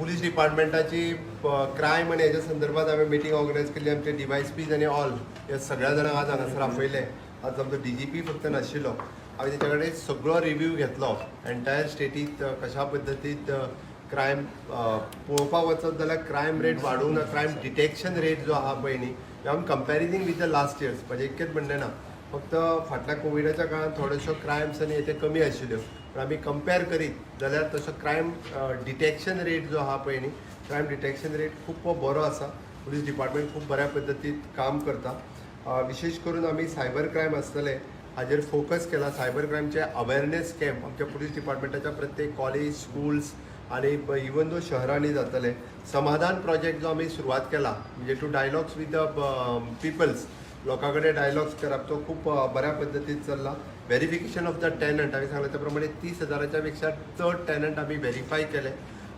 Police डिपार्टमेंटाची crime आनी हेच्या संदर्भात हांवें मिटींग ऑर्गनायज केल्ली. आमचे डीवायएसपीज आनी ऑल ह्या सगळ्या जाणांक आज हांगासर आपयले. आज आमचो डीजीपी फक्त नाशिल्लो. हांवें तेच्या कडेन सगळो रिव्यू घेतलो एंटायर स्टेटीत कशा पद्दतीत क्रायम. पळोवपाक वचत जाल्यार क्रायम रेट वाडूंक ना. क्रायम डिटेक्शन रेट जो आहा पळय न्ही, आम comparing with the last years, म्हजें इतकेंच म्हणणें ना, फक्त फाटल्या कोविडाच्या काळांत थोड्योश्यो क्रायम्स आनी हे ते कमी आशिल्ल्यो, पण आमी कंपेर करीत जाल्यार तसो क्रायम डिटेक्शन रेट जो आहा पळय न्ही, क्रायम डिटेक्शन रेट खूब बरो आसा. पुलीस डिपार्टमेंट खूब बऱ्या पद्दतीन काम करता. विशेश करून आमी सायबर क्रायम आसतले हाजेर फोकस केला. सायबर क्रायमचे अवेरनेस कॅम्प आमच्या पुलीस डिपार्टमेंटाच्या प्रत्येक कॉलेज, स्कुल्स आनी इवन दो शहरांनी जातले. समाधान प्रोजेक्ट जो आमी सुरवात केला, म्हणजे to dialogues with the peoples, लोकां कडेन डायलॉग्स करप, तो खूब बऱ्या पद्दतीन चल्ला. व्हेरिफिकेशन ऑफ the tenant, हांवें सांगलें त्या प्रमाणे 30 हजाराच्या पेक्षा चड टेनंट आमी व्हेरीफाय केले.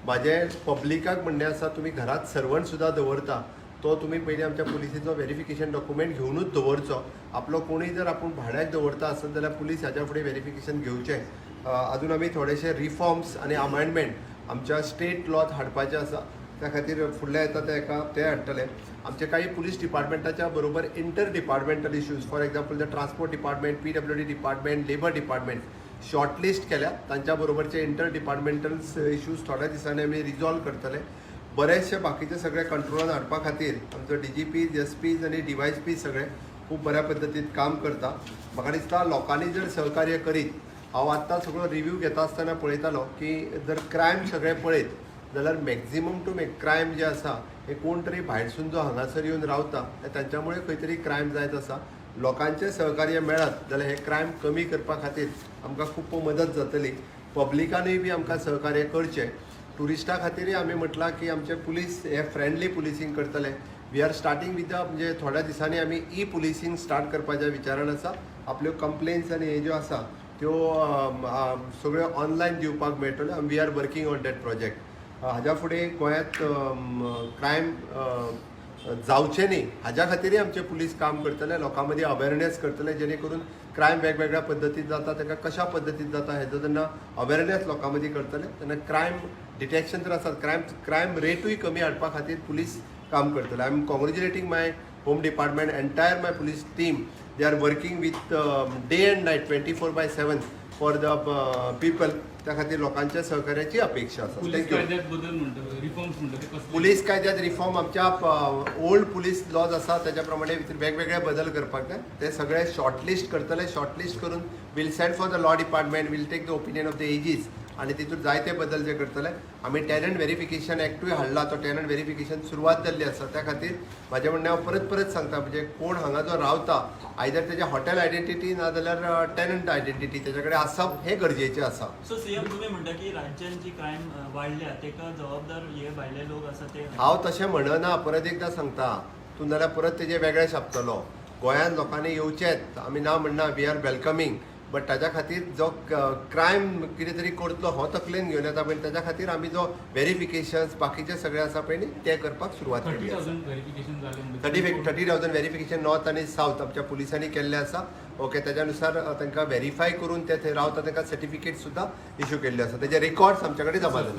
म्हाजें पब्लिकाक म्हणणें आसा, तुमी घरात सर्वंट सुद्दां दवरता तो तुमी पयलीं आमच्या पुलिसेचो व्हेरिफिकेशन डॉक्युमेंट घेवनूच दवरचो. आपलो कोणूय जर आपूण भाड्याक दवरता आसत जाल्यार पुलीस हाच्या फुडें व्हेरिफिकेशन घेवचें. अजून आमी थोडेशे रिफॉर्म्स आनी अमेंडमेंट आमच्या स्टेट लॉत हाडपाचे आसा. त्या खातीर फुडल्या येता ते एका ते हाडटले. आमचे काही पुलीस डिपार्टमेंटाच्या बरोबर inter departmental issues, for example, the transport department, PWD department, labour department shortlist केल्या. तांच्या बरोबरचे इंटर डिपार्टमेंटल इश्यूज थोड्या दिसांनी आमी रिजॉल्व करतले. बरेचशे बाकीचे सगळे कंट्रोलान हाडपा खातीर आमचो डीजीपीज, एसपीज आनी डीवायएसपी सगळे खूब बऱ्या पद्दतीन काम करता. म्हाका दिसता लोकांनी जर सहकार्य करीत, हांव आत्तां सगळो रिव्यू घेता आसतना पळयतालो की जर क्रायम सगळे पळयत जाल्यार मॅक्झिमम टू क्रायम जे आसा हे कोण तरी भायरसून जो हांगासर येवन रावता तांच्यामुळे खंय तरी क्रायम जायत आसा. लोकांचें सहकार्य मेळत जाल्यार हे क्रायम कमी करपा खातीर आमकां खूब मदत जातली. पब्लिकानूय बी आमकां सहकार्य करचें. ट्युरिस्टा खातीरय आमी म्हटलां की आमचे पुलीस हे फ्रेंडली पुलिसींग करतले. We are starting with the, म्हणजे थोड्या दिसांनी आमी ई पुलिसींग स्टार्ट करपाच्या विचारान आसा. आपल्यो कंप्लेन्स आनी हे ज्यो आसा त्यो सगळ्यो ऑनलायन दिवपाक मेळटल्यो. We are working on that project. हाज्या फुडें गोंयांत क्रायम जावचें न्ही हाज्या खातीरय आमचे पुलीस काम करतले. लोकां मदीं अवेरनेस करतले, जेणे करून क्रायम वेगवेगळ्या पद्दतीन जाता, ताका कशा पद्दतीन जाता हेजो जेन्ना अवेरनेस लोकां मदीं करतले तेन्ना क्रायम डिटेक्शन तर आसात, क्रायम रेटूय कमी हाडपा खातीर पुलीस काम करतले. I am congratulating my home department, entire my police team. They are working with day and night, 24/7 for the people. त्या खातीर लोकांच्या सहकार्याची अपेक्षा आसा. Police thank you. कायद्यात बदल म्हणटा, रिफॉर्म्स म्हणटा, ते कसले? पुलीस कायद्यात रिफॉर्म, आमच्या ओल्ड पुलीस लॉज आसा त्याच्या प्रमाणे भितर वेगवेगळे बदल करपाक जाय. ते सगळे शॉर्टलिस्ट करतले. शॉर्टलिस्ट करून we'll send for the law department, we'll take the opinion of the AGs आनी तितून जायते बदल जे करतले. आमी टॅनंट व्हेरिफिकेशन एक्टूय हाडला. तो टॅनंट व्हेरिफिकेशन सुरवात जाल्ली आसा. त्या खातीर म्हाजें म्हणणें हांव परत परत सांगता, म्हणजे कोण हांगा जो रावता, आयदर तेजे हॉटेल आयडेंटिटी ना जाल्यार टॅनंट आयडेंटिटी तेच्या कडेन आसप हें गरजेचें आसा. सो सीएम, तुम्ही म्हणटा की राज्यान जी क्रायम वाडल्या तेका जबाबदार हे भायले लोक आसा ते? हांव तशें म्हणना. परत एकदां सांगता, तूं जाल्यार परत तेजें वेगळें छापतलो. गोंयांत लोकांनी येवचेच, आमी ना म्हणना. We are welcoming, but ताज्या खातीर जो क्रायम कितें तरी करतलो हो तकलेन घेवन येता पळय, ताज्या खातीर आमी जो व्हेरिफिकेशन्स बाकीचे सगळे आसा पळय न्ही, ते करपाक सुरवात थर्टी केली आसा. थावजंड व्हेरिफिकेशन जालें म्हणटा. 30,000 व्हेरिफिकेशन नॉर्थ आनी सावथ आमच्या पुलिसांनी केल्लें आसा. ओके, ताज्या नुसार तांकां व्हेरीफाय करून ते थंय रावता तांकां सर्टिफिकेट सुद्दां इशू केल्ले आसा. तेजे रेकॉर्ड्स आमच्या कडेन जमा जाले.